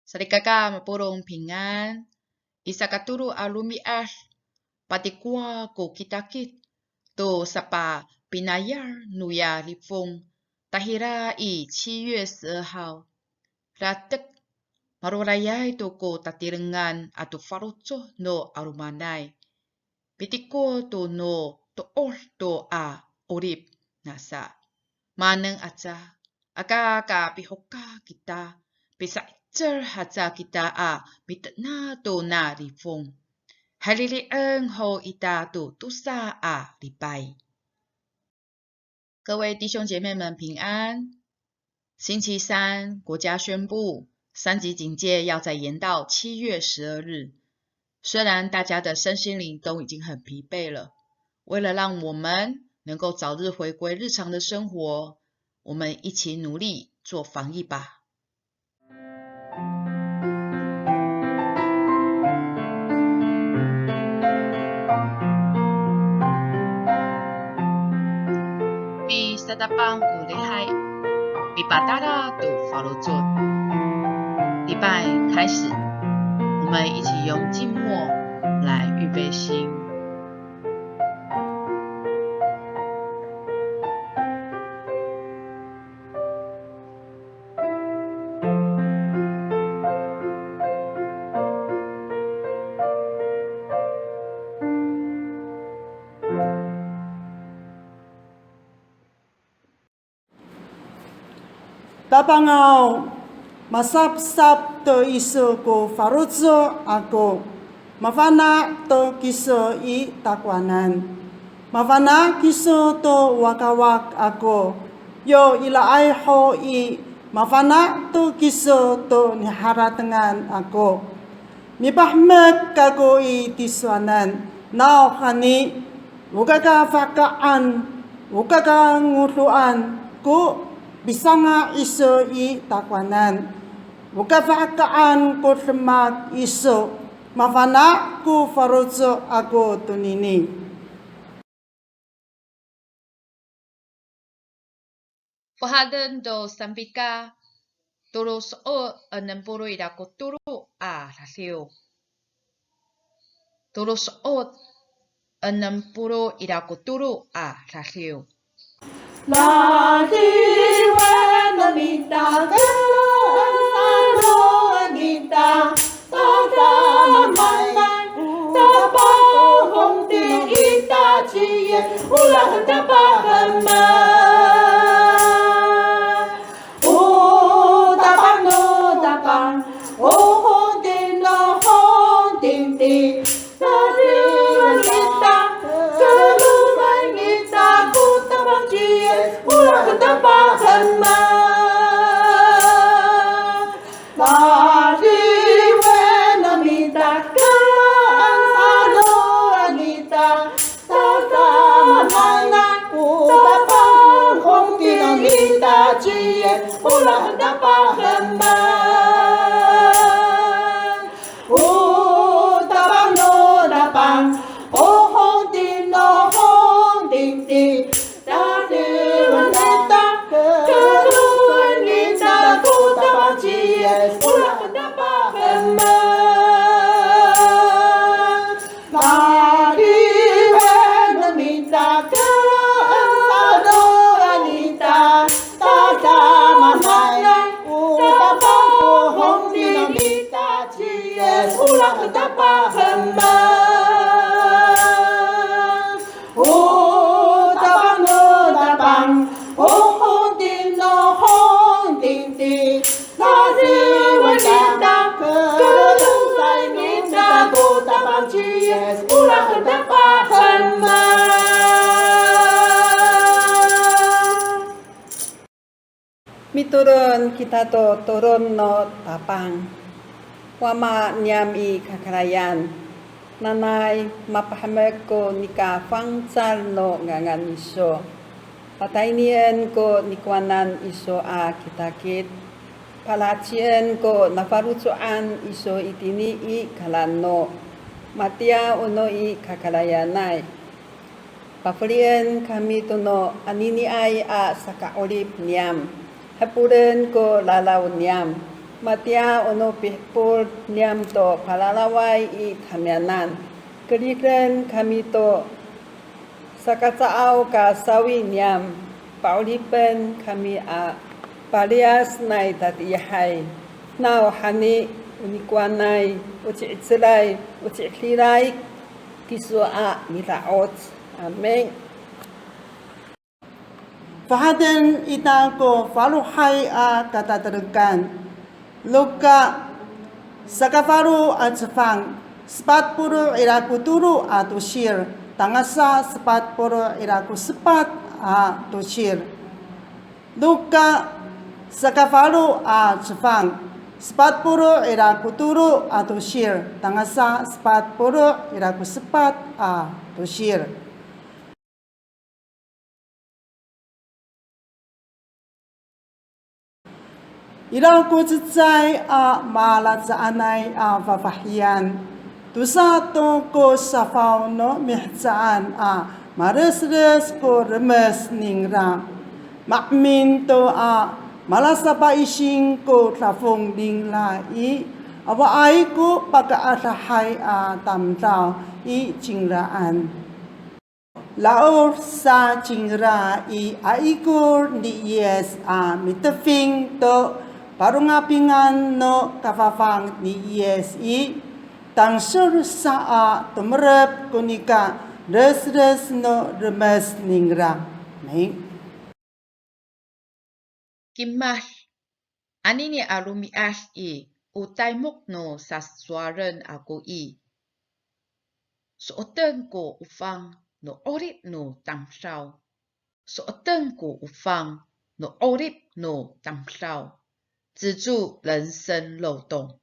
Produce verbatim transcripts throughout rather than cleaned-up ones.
Salikaka mapolong pingan, i sakatolo a romi'ad, patikowa ko kitakit to sapapinayal noya lifong, tahira i 七月十二号. Latek, marolayay to ko tatirengan ato faloco' no 'alomanay. Pitiko to no to'od to a 'orip nasa. Maneng aca, aka ka pihoka kita, pisa'icel haca kita a mitena' to na lifong. Halili'en ho ita to tosa a lipay. 各位弟兄姐妹们平安。星期三，国家宣布三级警戒要再延到七月十二日。虽然大家的身心灵都已经很疲惫了，为了让我们能够早日回归日常的生活，我们一起努力做防疫吧。 Misatapang ko lihay, mipatala to faloco'. 礼拜开始，我们一起用静默来预备心。 Tapangaw, masapsap to iso ko faloco' ako, mafana' to kiso i takowanan. Mafana' kiso to wakawak ako, yo iraay ho i, mafana' to kiso to niharatengan ako. Mipahemek kako i tisowanan, nawhani, o kakafaheka'an, o kakangodoan ko pisanga' iso i takowanan. O kafaheka'an ko demak iso, mafana' ko faloco' ako tonini. Fohaten to Sanpika, tolo so'ot enem polo' ira ko tolo a radiw. Tolo so'ot enem polo' ira ko tolo a radiw. Ladiwen no mita, ka'asaw no mita, tadamaanay, tapang hongtin ita ciyen, olah tapahemek. O tapang no tapang, o hongtin no hongtin ti, Tatiwen kita, kaloma'an kita ko tapang ci Yis, olah tapahemek. Tatiwen no mita, ka'asaw no mita, tadamaanay, o tapang hongtin no mita ci Yis, olah tapahemek. O tapang no tapang, o hongtin no hongtin ti, tatiwen kita, kaloma'an kita ko tapang ci Yis, olah tapahemek. Tatiwen no mita, ka'asaw no mita, tadamaanay, o tapang hongtin no mita ci Yis, olah tapahemek. O tapang no tapang, o hongtin no hongtin ti, tatiwen kita, kaloma'an kita ko tapang ci Yis, olah tapahemek. Mitolon kita to tolon no Tapang. Wama niyam i kakarayan, nanay mapahemek ko nika fangcal no ngangan iso. Pataynien ko nikowanan iso a kitakit. Palahecien ko nafaloco'an iso itini i kalaeno. Matiya o no i kakarayanay. Pafelien kami to no aniniay a saka'orip niyam. Hepolen ko lalaw niyam. Matiya o no pihepol niyam to palalaway i tamiyanan, keriden kami to sakacaaw ka sawi niyam, pa'oripen kami a paliyas nai tatiihay. Nawhani o nikowanay, o ci'icelay, o ci'edilay, kiso a mida'oc. Amin. Fahaten ita ko falohay a katatelekan. Loka sakafalo a cefang, sepat polo' ira ko tolo a tosil, tangasa sepat polo' ira ko sepat a tosil. Loka sakafalo a cefang, sepat polo' ira ko tolo a tosil, tangasa sepat polo' ira ko sepat a tosil. Ira ko cecay a malacaanay a fafahiyan, tosa to ko safaw no mihecaan a maresres ko remes ningra. Maemin to a malasapaising ko dafong ningra i, awaay ko pakaadahay a tamdaw i cingraan. Laod sa cingra i, aikor ni Yis a mitefing to palongapingan no kafafang ni Yis i, tangsol sa a tomerep ko nika resres no remes ningra. Amin. Kimad, anini a romi'ad i, o taymok no sasowalen ako i, so'oten ko 'ofang no 'orip no tamdaw. So'oten ko 'ofang no 'orip no tamdaw. 止住人生漏洞.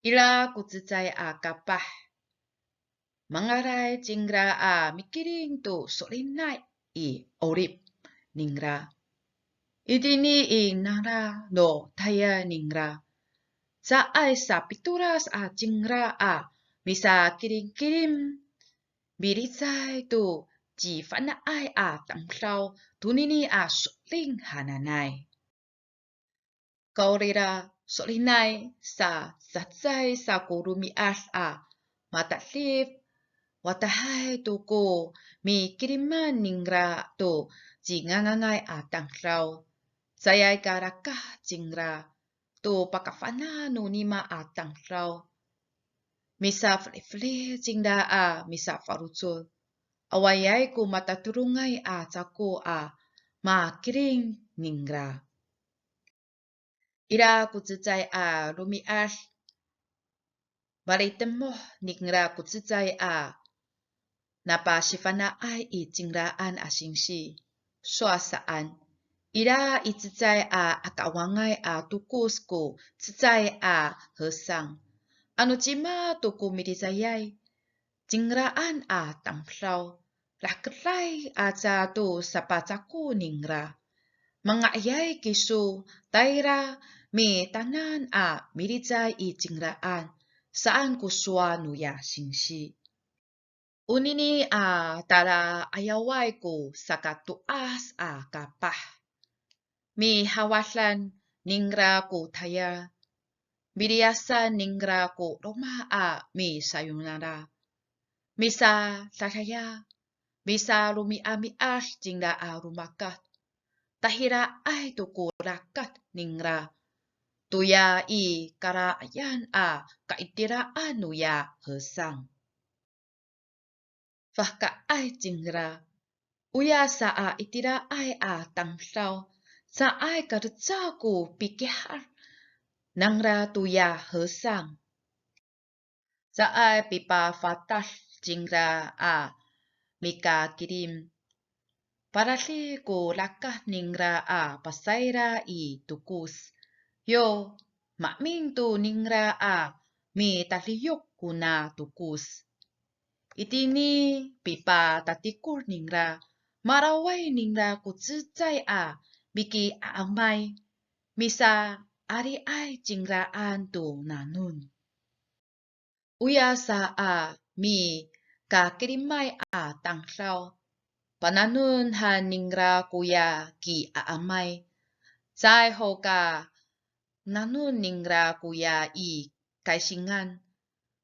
Ira ko cecay a kapah. Mangalay cingra a mikilim to so'elinay i 'orip ningra. Itini i nara no tayal ningra, caay sapitolas a cingra a misakilimkilim, milicay to cifana'ay a tamdaw tonini a so'elin hananay. Kawrira so'elinay sa, sacecay sa ko romi'ad a matalif, watahay to ko mikiliman ningra to cingangangay a tamdaw. Caay ka rakat cingra to pakafana' no nima a tamdaw. Misafelifeli cingra a misafaloco'. Awaayay ko matatodongay a cako a makilim ningra. Ira ko cecay a romi'ad, malitemoh ningra ko cecay a napasifana'ay i cingraan a singsi. Sowal saan, ira i cecay a akawangay a tokos ko cecay a hesang. Ano cima to ko milicayay cingraan a tamdaw, rakeday aca to sapacako ningra. Manga'ayay kiso tayra mitanan a milicay i cingraan, saan ko sowal noya singsi. Onini a tala'ayaway ko sakato'as a kapah. Mihawadan ningra ko tayal, miliyasan ningra ko loma' a misayonara. Misadadaya, misaromi'ami'ad cingra a romakat. Tahiraay to ko rakat ningra toya i kala'ayan a kaitiraan noya hesang. Fahkaay cingra, oya sa a itiraay a tamdaw, caay kalecad ko pikihar nangra toya hesang. Caay pipafatad cingra a mikakilim. Paradi ko rakat ningra a pasayra i tokos. Yo, maemin to ningra a mitaliyok kona tokos. Itini pipatatikor ningra, malaway ningra ko cecay a miki'aamay, misaariay cingraan to nanom. Oya sa a mikakilimay a tamdaw, pananom han ningra koya ki'aamay. Caay ho ka nanom ningra koya i kaysingan,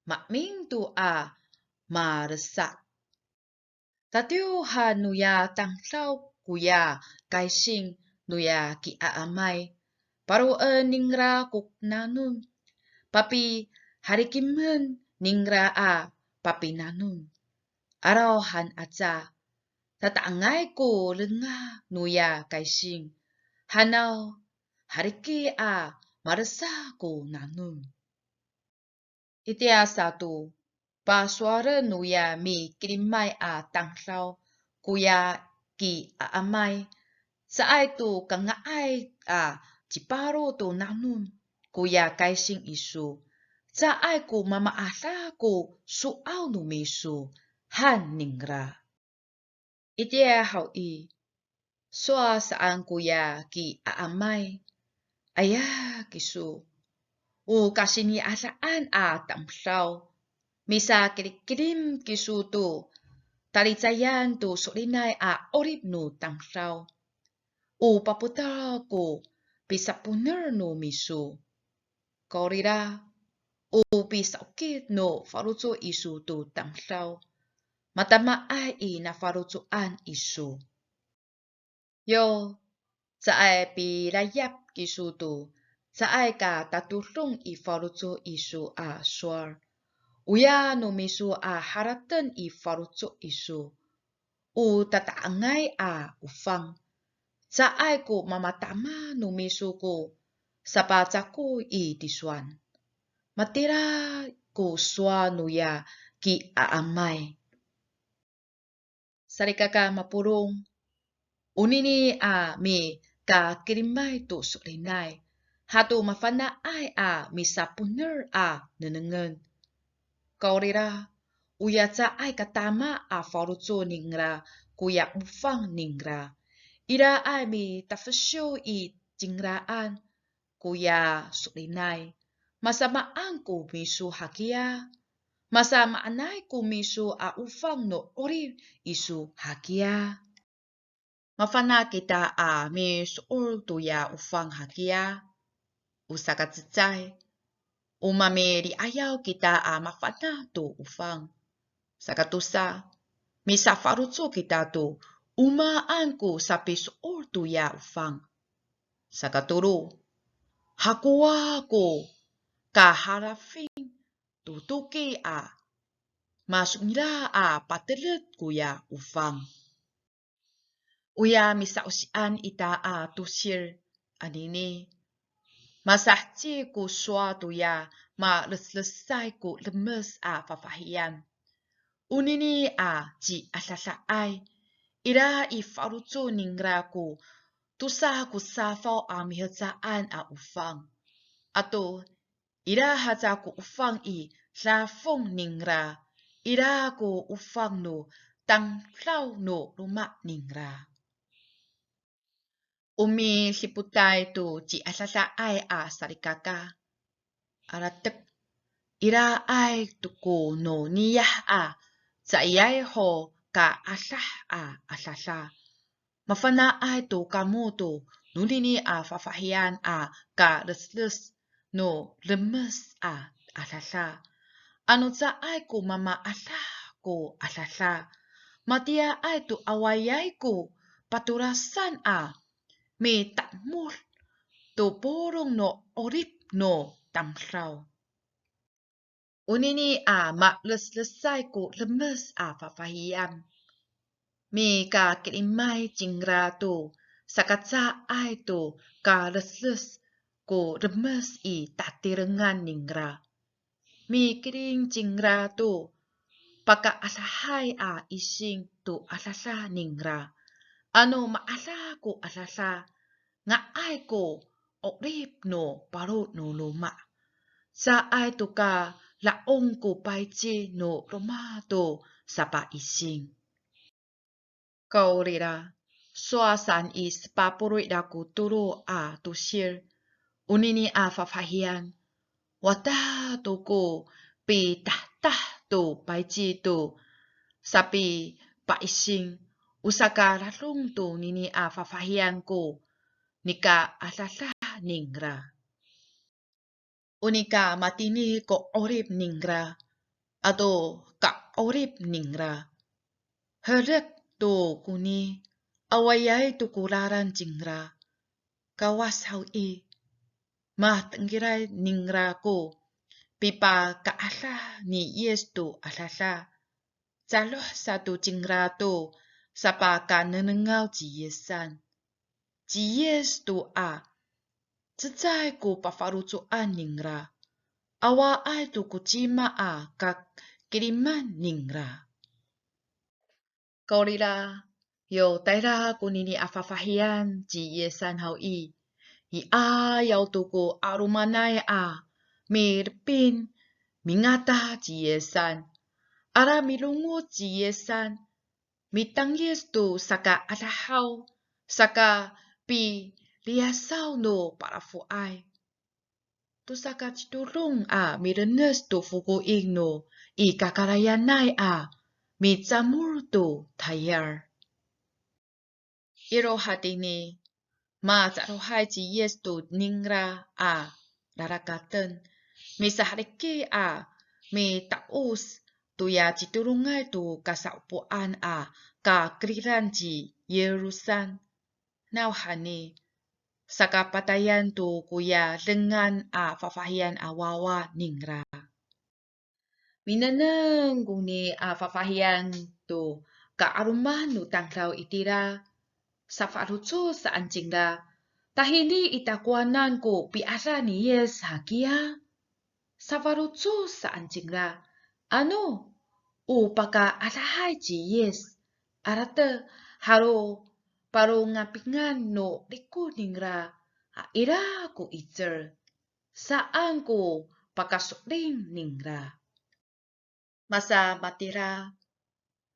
maemin to a malesa'. Tatiw han noya tamdaw koya kaysing noya ki'aamay, paroen ningra ko nanom, papiharikimen ningra a papinanom. Araw han aca, tata'angay ko lenga noya kaysing, hanaw hariki a malesa' ko nanom. Itiya sato, pasowalen noya mikilimay a tamdaw koya ki'aamay, caay to kanga'ay a ciparo to nanom koya kaysing iso, caay ko mamaadah ko so'aw no miso, han ningra. Itiya haw i, sowal saan koya ki'aamay, aya kiso, o kasini'adaan a tamdaw, misakilikilim kiso to talicayan to so'elinay a 'orip no tamdaw. O papotal ko pisaponer no miso. Kawrira, o pisa'okit no faloco' iso to tamdaw, matamaay i nafaloco'an iso. Yo, caay pilayap kiso to caay ka tatodong i faloco' iso a sowal. Oya no miso a harateng i faloco' iso, o tata'angay a 'ofang, caay ko mamatama no miso ko sapacako i tisowan. Matira ko sowal noya ki'aamay. Salikaka mapolong, onini a mikakilimay to so'elinay, hato mafana'ay a misaponer a nengnengen. Kawrira, oya caay ka tama a faloco' ningra koya 'ofang ningra, iraay mitafesiw i cingraan koya so'elinay, masamaan ko miso hakiya, masamaanay ko miso a 'ofang no 'orip iso hakiya. Mafana' kita a miso'ol toya 'ofang hakiya, o sakacecay, o mamili'ayaw kita a mafana' to 'ofang. Sakatosa, misafaloco' kita to o maan ko sapiso'ol toya 'ofang. Sakatolo, hakowa ko kahalafin to toki a masongila' a patelek koya 'ofang. Oya misa'osian ita a tosil anini, masaheci ko sowal toya maleslesay ko lemes a fafahiyan. Onini a ciadadaay, ira i faloco' ningra ko tosa ko safaw a mihecaan a 'ofang. Ato ira haca ko 'ofang i dafong ningra, ira ko 'ofang no tamdaw no loma' ningra. O midipotay to ciadadaay a salikaka, alatek, iraay to ko no niyah a caayay ho kaadah a adada. Mafana'ay to kamo to nonini a fafahiyan a kalesles no lemes a adada. Ano caay ko mamaadah ko adada, matiyaay to awaayay ko patolasan a mitamod to polong no 'orip no tamdaw. Onini a maleslesay ko lemes a fafahiyan, mikakilimay cingra to sakacaay to kalesles ko lemes i tatirengan ningra. Mikilim cingra to pakaadahay a ising to adada ningra. Ano maadah ko adada, nga'ay ko 'orip no paro no loma'. Caay to ka la'ong ko payci no loma' to sapaising. Kawrira, sowal saan i sepat polo' ira ko tolo a tosil, onini a fafahiyan, wata to ko pitahtah to payci to sapipaising, o sakaladong tonini a fafahiyan ko nika adada ningra. O nika matini ko 'orip ningra ato ka'orip ningra. Herek to koni, awaay to ko lalan cingra. Kawas haw i, matengilay ningra ko pipakaadah ni Yis to adada. Calod sato cingra to sapakanengnengaw ci Yisan. Ci Yis to a, cecay ko pafaloco'an ningra. Awaay to ko cima a kakiliman ningra. Kawrira, yo tayra konini a fafahiyan ci Yisan haw i, i 'ayaw to ko 'alomanay a milepin, mingata ci Yisan. Ala milongoc ci Yisan, mitangic to saka 'adahaw, saka piliyasaw no palafoay. To saka citodong a milenes to fokoing no i kakarayanay a micamol to tayal. Iro hatini, macarohay ci Yis to ningra a rarakaten, misahaliki a mita'os toya citodongay to kasa'opoan a kakeridan ci Yirusan. Nawhani, sakapatayan to koya dengan a fafahiyan a wawa ningra. Minengneng koni a fafahiyan to ka'aloman no tamdaw itira, safaloco' saan cingra, tahini i takowanan ko pi'adah ni Yis hakiya. Safaloco' saan cingra, ano o pakaadahay ci Yis, alatek halo palongapingan no riko' ningra a ira ko 'icel, saan ko pakaso'elin ningra. Masamatira,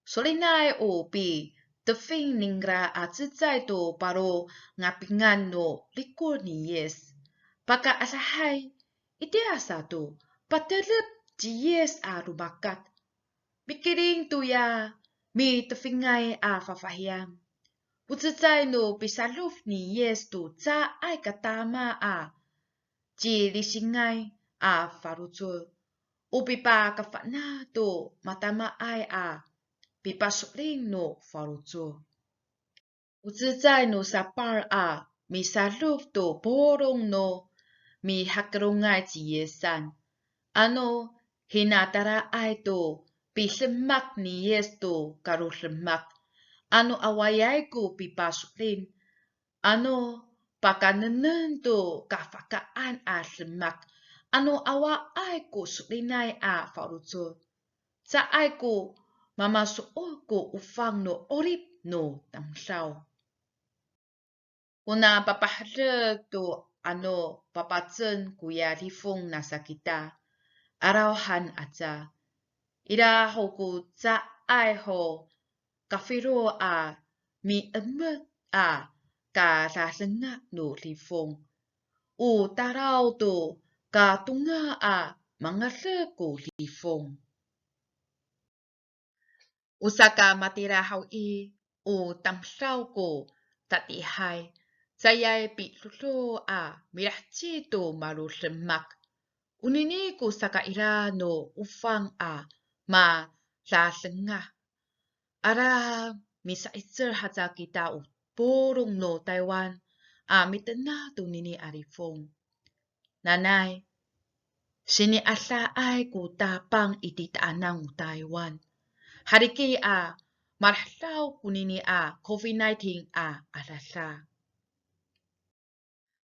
so'elinay o pitefing ningra a cecay to palongapingan no riko' ni Yis. Pakaadahay, itiya sato, patelep ci Yis a romakat. Mikilim toya mitefingay a fafahiyan. O cecay no pisalof ni Yis to caay ka tama a cilisingay a faloco'. O pipakafana' to matamaay a pipaso'elin no faloco'. O cecay no sapal a misalof to polong no mihakelongay ci Yisan. Ano hinatalaay to pidemak ni Yis to kalodemak. Ano awaay ko pipaso'elin, ano pakanengneng to kafahkaan a demak, ano awaay ko so'elinay a faloco', caay ko mamaso'ot ko 'ofang no 'orip no tamdaw. Kona papaherek to ano papacen koya lifong nasa kita, 'araw han aca. Ira ho ko caay ho kafilo a mi'emet a kadadenga no lifong. O talaw to katongal a mangalef ko lifong. O sakamatira haw i, o tamdaw ko tatiihay, caay pidodo a milaheci to malodemak. Onini ko sakaira no 'ofang a madadengah. Ala misa'icel haca kita o polong no Taywan a mitena' tonini a lifong. Nanay, sini'adaay ko Tapang i titaanan o Taywan. Haliki a malahedaw konini a COVID nineteen a adada.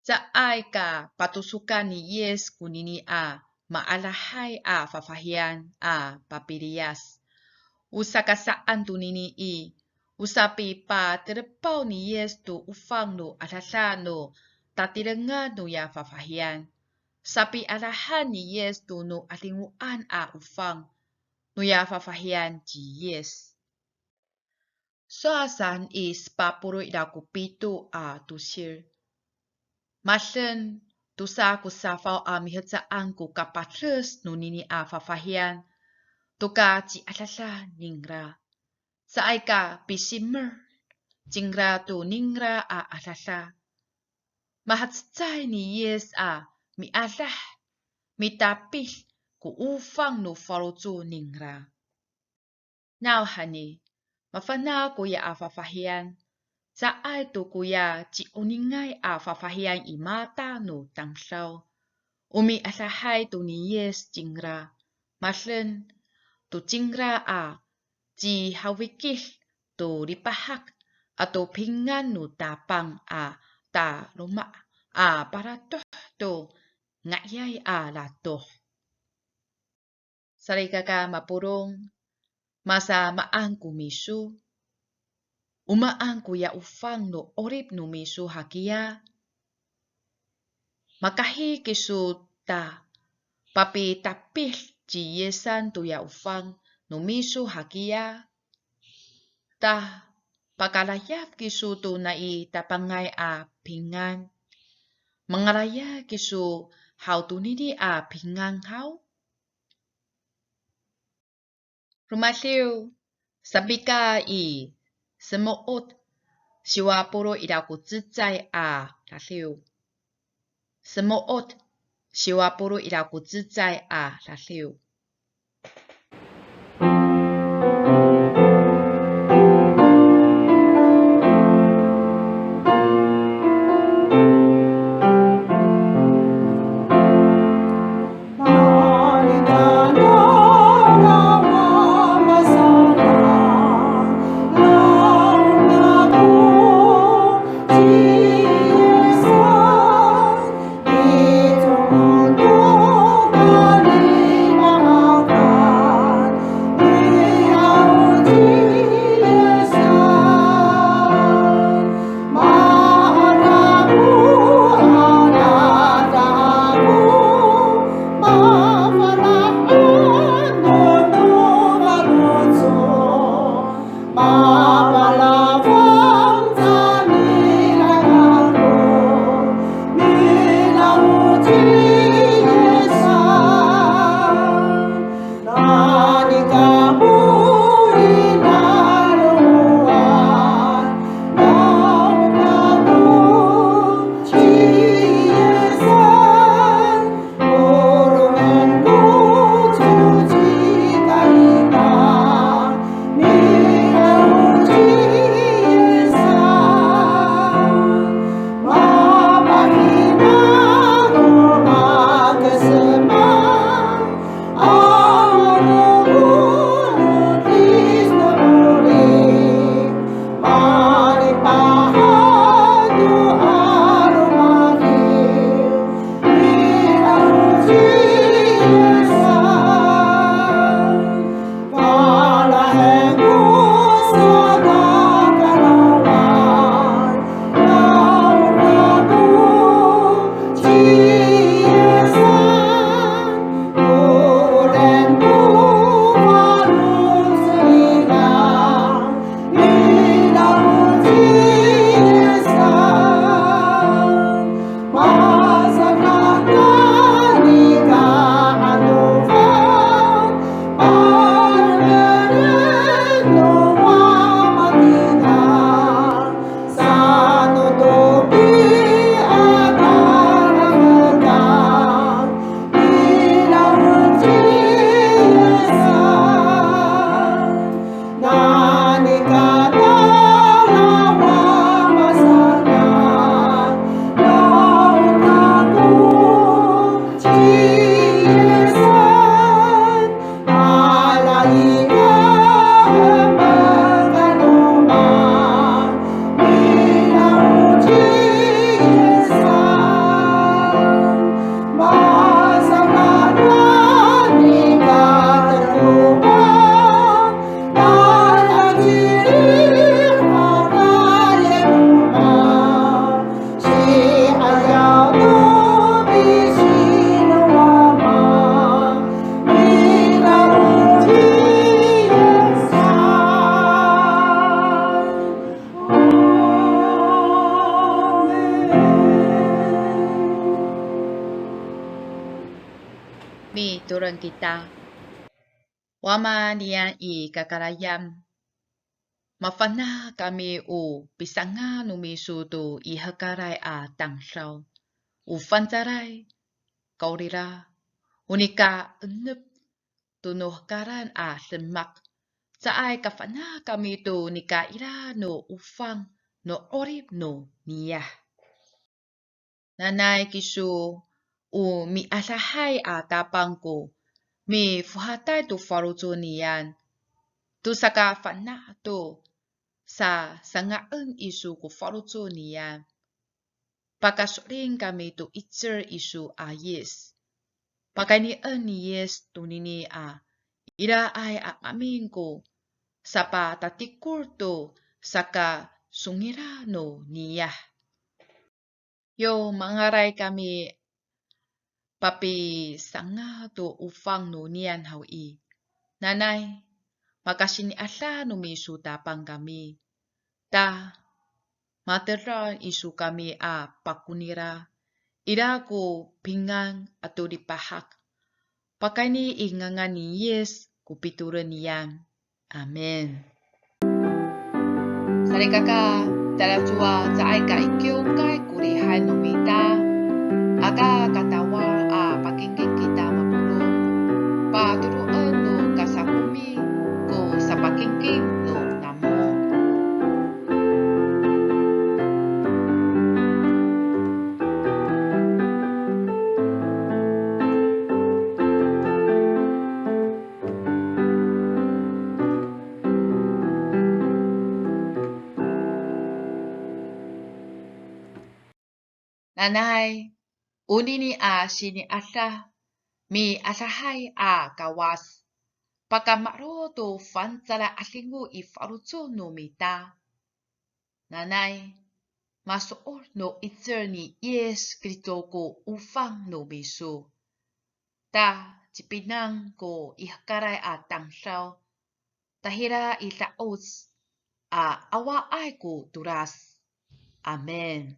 Caay ka patosokan ni Yis konini a maadahay a fafahiyan a papiliyas. O sakasaan tonini i, o sapipatelepaw ni Yis to 'ofang no adada no tatirengan noya fafahiyan. Sapiadahan ni Yis to no 'adingoan a 'ofang noya fafahiyan ci Yis. Sowal saan i sepat polo' ira ko pito a tosil. Maden tosa ko safaw a mihecaan ko kapades nonini a fafahiyan to kaciadada ningra. Caay ka pisimer cingra to ningra a adada. Mahacecay ni Yis a miadah mitapid ko 'ofang no faloco' ningra. Nawhani, mafana' koya a fafahiyan, caay to koya ci'oningay a fafahiyan i mata no tamdaw. O miadahay to ni Yis cingra, maden to cingra a cihawikid to lipahak ato pingan no Tapang a taloma' a paratoh to nga'ayay a ratoh. Salikaka mapolong, masamaan ko miso? O maan koya 'ofang no 'orip no miso hakiya? Makahi kiso ta papitapid ci Yisan toya 'ofang no miso hakiya? Ta pakalayap kiso to nai Tapangay a pingan. Mangalayap kiso haw tonini a pingan haw? Romadiw, sapika i Semo'ot siwa polo' ira ko cecay a radiw. Semo'ot siwa polo' ira ko cecay a radiw. Mitolon kita. Wama niyam i kakarayan, mafana' kami o pisanga' no miso to i hekalay a tamdaw. O fangcalay, kawrira, o nika enep to no hekalan a demak, caay kafana' kami to nika ira no 'ofang no 'orip no niyah. Nanay kiso o miadahay a Tapang ko mifohatay to faloco' niyam, to sakafana' to sasanga'en iso ko faloco' niyam. Pakaso'elin kami to 'icel iso a Yis. Pakaynien ni Yis tonini a iraay a maemin ko sapatatikor to sakasongila' no niyah. Yo mangalay kami papisanga' to 'ofang no niyam haw i. Nanay, makasini'ada no miso Tapang kami. Ta, matedal iso kami a pakonira, ira ko pingan ato lipahak. Pakayni i ngangan ni Yis ko pitolon niyam. Amin. Salikaka, talacowa caay ka i kiwkay ko lihay no mita. Aka katawal a pakingking kita mapolong. Patoroden no kasakomi ko sapakingking no namo. Nanay, onini a sini'ada, mi'adahay a Kawas, pakamaro' to fangcalay 'adingo i faloco' no mita. Nanay, maso'ot no 'icel ni Yis Kristo ko 'ofang no miso. Ta cipinang ko i hekalay a tamdaw, tahira i da'oc a awaay ko tolas. Amin.